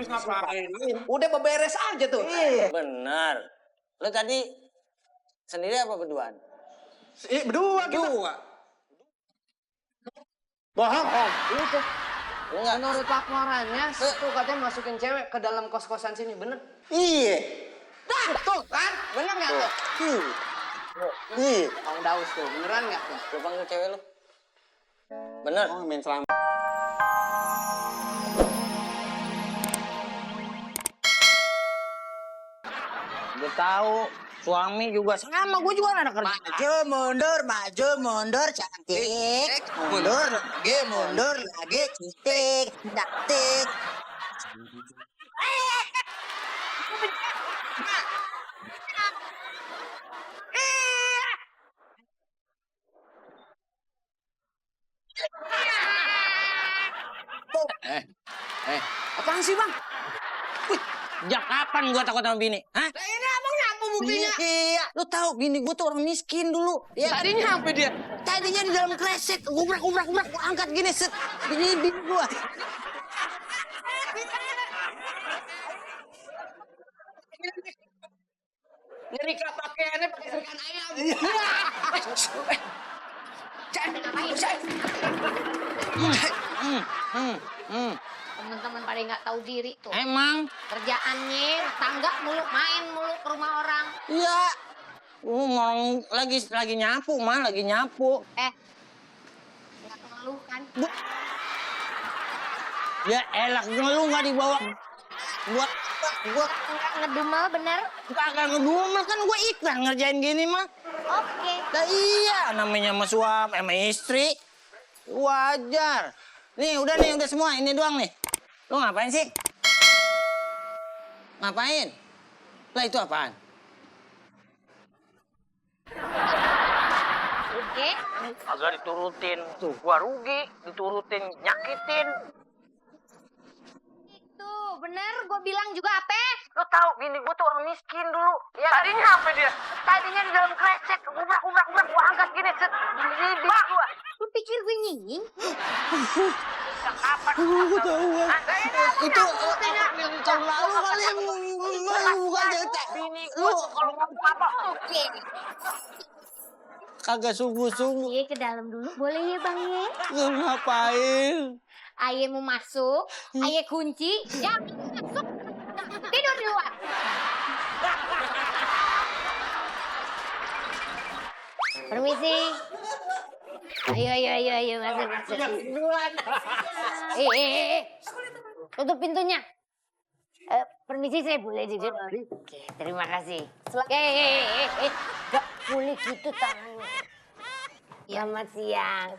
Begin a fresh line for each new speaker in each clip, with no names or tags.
ngapain? Udah beberes aja tuh.
Iya. Benar. Lo tadi sendiri apa berduaan?
Berdua kita. Bohong.
Itu.
Enggak.
Menurut laporannya, tuh katanya masukin cewek ke dalam kos-kosan sini, bener?
Iya.
Tuh kan? Bener nggak tuh?
Iya.
Bang Daus tuh, beneran nggak tuh?
Lo panggil cewek lo. Bener.
Oh, main selama.
Gue tahu. Suami juga sama, gue juga anak kerja.
Maju mundur, cantik. Mundur lagi, cantik. Cantik.
Apaan sih, Bang?
Sejak kapan gue takut sama bini? Hah?
Lah ini abang ngapa buktinya?
Iya, lu tahu bini gue tuh orang miskin dulu. Ya,
Tadinya apa dia?
tadinya di dalam kresek, gubrak, gua angkat gini, set. Bini gue.
Nyerika pakaiannya pakai serikan ayam.
Teman-teman pada nggak tahu diri tuh.
Emang?
Kerjaannya tangga mulu, main mulu ke rumah orang.
Iya. Ngomong lagi nyapu, mah lagi nyapu.
Nggak ngeluh kan?
Ya elah, ngeluh nggak dibawa. Buat gua
Nggak ngedumel bener?
kagak ngedumel kan gua ikhlas ngerjain gini mah.
Oke.
Lah iya, namanya sama suami, sama istri. Wajar. Nih, udah semua. Ini doang nih. Lo ngapain sih? Ngapain? Lah itu apaan?
Oke.
Agak diturutin. Tuh, gua rugi. Diturutin, nyakitin.
Itu bener, gue bilang juga apa?
Lo tahu bini gua tuh orang miskin dulu. Ya, tadinya apa dia? Tadinya di dalam kresek. Gubrak. Gua angkat gini, set. Bini gua.
Lu pikir gue nyinying?
Kapan?
Gue tahu.
Itu tahun lalu kali bukan cerita. Lu kalau ngomong apa?
Oke.
Kagak sungguh-sungguh.
Iya, ke dalam dulu boleh ya Bang ya?
Lu ngapain?
Aye mau masuk, aye kunci, ya masuk. Tidur di luar. Permisi. Ayo, masuk. Tutup pintunya. Permisi, saya boleh jujur. Oke, terima kasih. Gak boleh gitu tangannya. Selamat siang.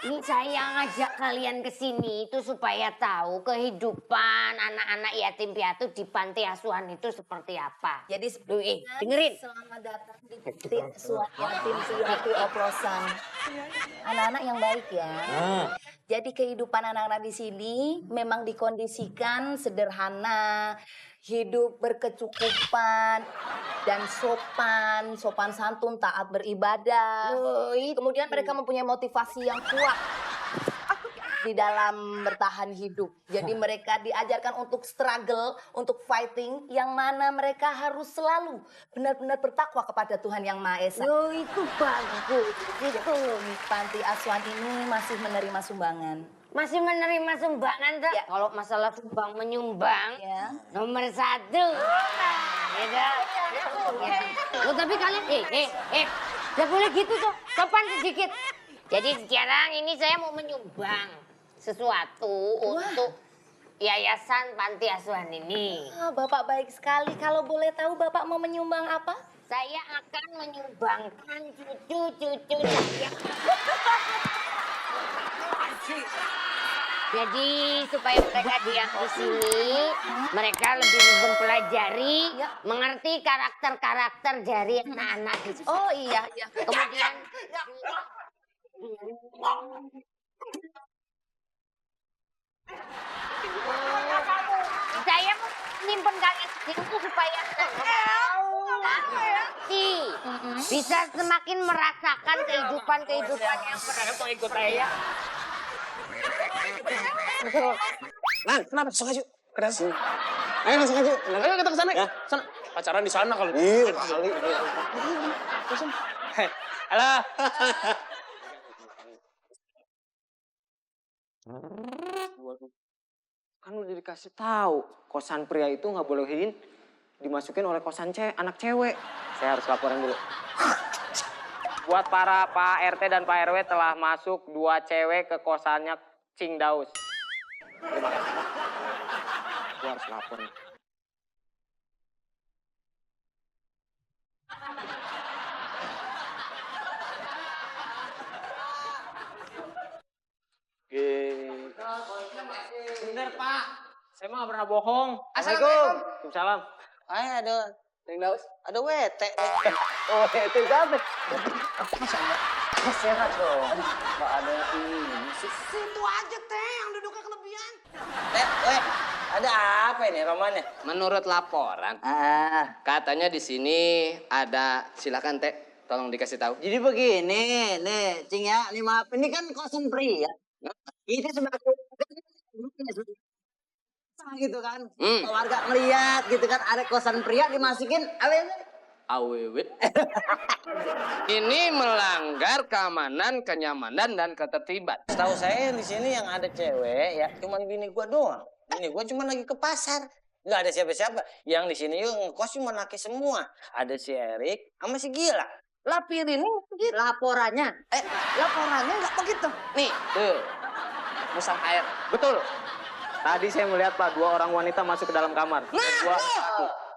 Ini saya ngajak kalian ke sini itu supaya tahu kehidupan anak-anak yatim piatu di panti asuhan itu seperti apa.
Jadi
Dengerin.
selamat datang di panti asuhan yatim piatu oplosan. Anak-anak yang baik ya. Jadi kehidupan anak-anak di sini memang dikondisikan sederhana, hidup berkecukupan dan sopan santun, taat beribadah. Kemudian mereka mempunyai motivasi yang kuat di dalam bertahan hidup. Jadi mereka diajarkan untuk struggle, untuk fighting, yang mana mereka harus selalu benar-benar bertakwa kepada Tuhan Yang Maha Esa.
Itu bagus.
Itu panti asuhan ini masih menerima sumbangan.
Masih menerima sumbangan tuh.
Ya.
Kalau masalah sumbang menyumbang,
Ya.
nomor 1. Ya. Oh, tapi kalian, gak boleh gitu tuh, sopan sedikit. Jadi sekarang ini saya mau menyumbang sesuatu untuk yayasan panti asuhan ini.
Bapak baik sekali. Kalau boleh tahu Bapak mau menyumbang apa?
Saya akan menyumbangkan cucu-cucu saya. Jadi supaya mereka diam di sini, mereka lebih mempelajari, mengerti karakter-karakter dari anak-anak di sini.
Oh iya.
Kemudian saya mau nyimpen kalian di situ supaya bisa semakin merasakan kehidupan yang benar.
Mau ikut saya.
Nan, kenapa? Sok aja. Kenapa sih? Ayo langsung aja. Ayo kita ke sana. Ya. Sana. Pacaran di sana kalau. Iya, kali.
Halo.
Kan udah dikasih tahu kosan pria itu nggak bolehin dimasukin oleh kosan anak cewek. Saya harus laporan dulu. Buat para Pak RT dan Pak RW telah masuk 2 cewek ke kosannya Cing Daus. Terima kasih. Gua harus lapor nih. Bener Pak, saya mah nggak pernah bohong.
Assalamualaikum.
Waalaikumsalam.
Ada Cing Daus. Ada WT.
Oh, itu siapa?
Sehat dong.
Nggak ada ini.
Situ aja teh yang duduknya kelebihan.
Ada apa ini romannya?
Menurut laporan, katanya di sini ada, silakan teh, tolong dikasih tahu.
Jadi begini, nih, Cing ya, nih maaf, ini kan kosan pria. Ini sebagai gitu kan, warga ngeliat gitu kan, ada kosan pria dimasukin,
Awewit. Ini melanggar keamanan, kenyamanan, dan ketertiban.
Setahu saya di sini yang ada cewek ya cuman bini gua doang. Bini gua cuma lagi ke pasar. Nggak ada siapa-siapa. Yang di sini yuk ngekos cuma laki semua. Ada si Erik sama si Gila.
Lapir ini
laporannya.
laporannya nggak begitu. Nih,
Tuh,
musang air.
betul. Tadi saya melihat Pak 2 orang wanita masuk ke dalam kamar.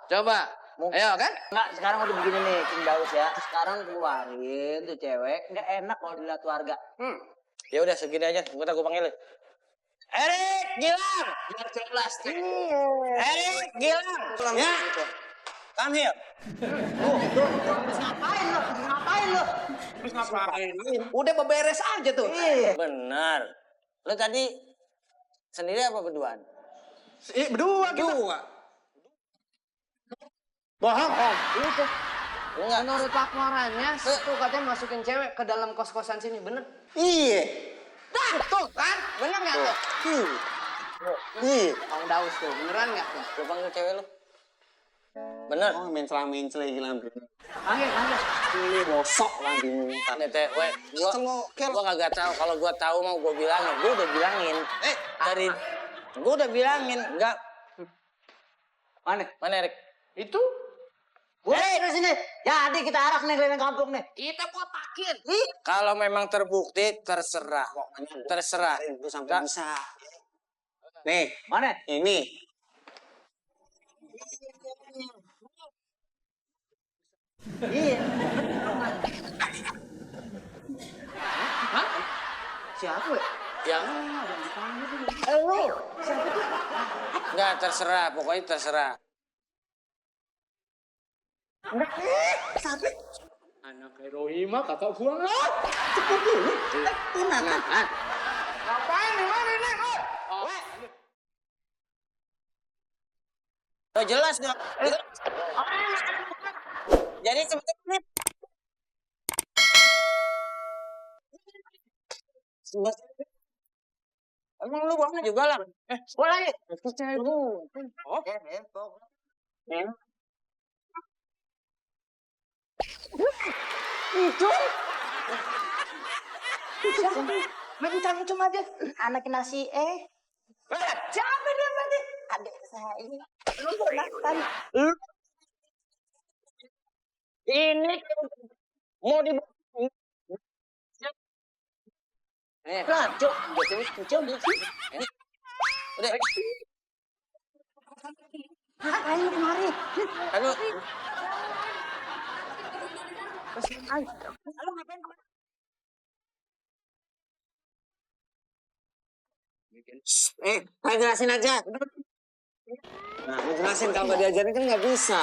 Coba, ayo kan?
Enggak, sekarang udah begini nih, Cing Daus ya. Sekarang keluarin tuh cewek, nggak enak kalau dilihat warga.
Ya udah segini aja. Bentar gua panggil. Erik, Gilang.
Biar jelas.
Erik, Gilang. Ya. Come here.
Ngapain lo? Ngapain lo?
Udah beberes aja tuh.
Benar. Lo tadi sendiri apa berduaan?
Berdua kita. Bohong.
Enggak.
Menurut laporannya, tuh katanya masukin cewek ke dalam kos-kosan sini, bener?
Iya.
Tuh kan, bener nggak tuh?
Iya.
Bang Daus tuh, beneran nggak tuh?
Gue panggil cewek lo. Bener.
Oh, mencela gila.
Panggil.
Ini bosok lagi.
Tanda cewek. Gua kagak tahu. Kalau gua tahu mau gua bilangin. Gua udah bilangin. Gua udah bilangin. Enggak. Mana Erik?
Itu?
Gue dari sini. Jadi kita arak nih keliling kampung nih.
Kita kotakin.
Kalau memang terbukti terserah. Terserah.
Itu sampai bisa. Nih,
Mana?
ini.
Iya.
Siapa ya?
Yang enggak terserah. Pokoknya terserah.
Anak Herohima kakak gua nggak.
Ngapain nih, mana nih?
Oh, jelas dong. Jadi sebetulnya emang lu buangnya juga lah.
Boleh. Main cancung aja.
Anak nasi
Siapa dia berarti?
adik saya ini.
Ini mau di
Rajo, coba sih.
udah.
Ayo kemari.
Aduh,
Lu ngapain kemari?
Saya jelasin aja. Nah, mau jelasin kalau nggak diajarin kan nggak bisa.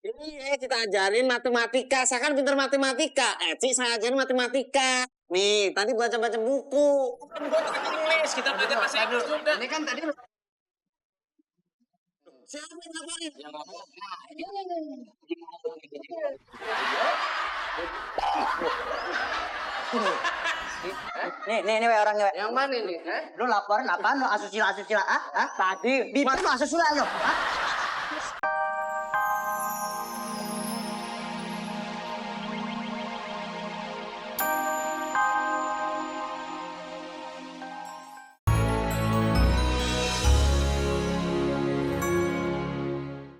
Ini kita ajarin matematika. Saya kan pinter matematika. Cik, saya ajarin matematika. Nih, tadi baca-baca buku.
Kita belajar bahasa Inggris juga. Ini kan tadi
Siapa yang ngapain?
yang ngomong.
Nih, we orangnya, we.
Yang mana nih?
Lu laporan apaan lu asusila? Tadi. Bibir lu asusila lu.